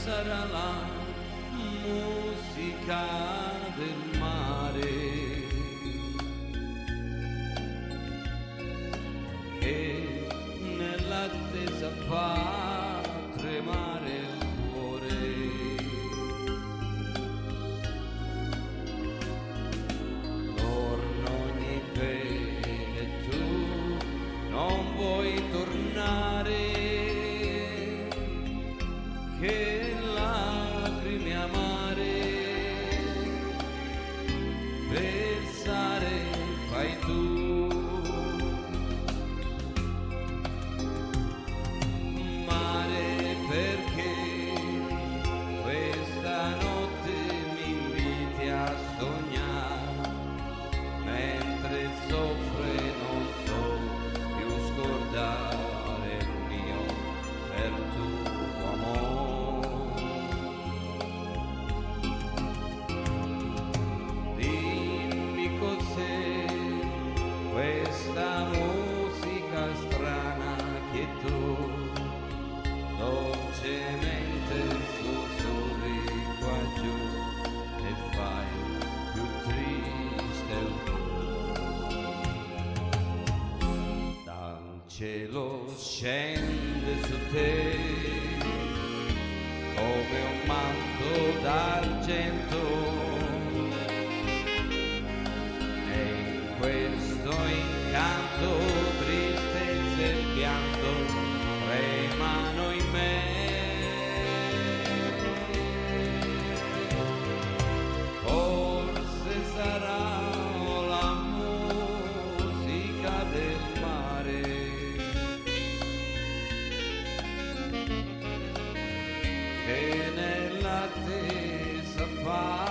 Sarà la musica del mare che nell'attesa fa tremare il cuore. Torna ogni pena e tu non vuoi tornare, che lacrime amare, pensare fai tu. Mare perché questa notte mi inviti a sognare, mentre soffro e non so più scordare il mio perduto amore. Dimmi cos'è questa musica strana che tu dolcemente sussurri qua giù e fai più triste il cuore. Dal cielo scende su te come un manto d'argento e in questo incanto tristezza e pianto tremano in me. Forse sarà la musica del mare che nell'attesa fa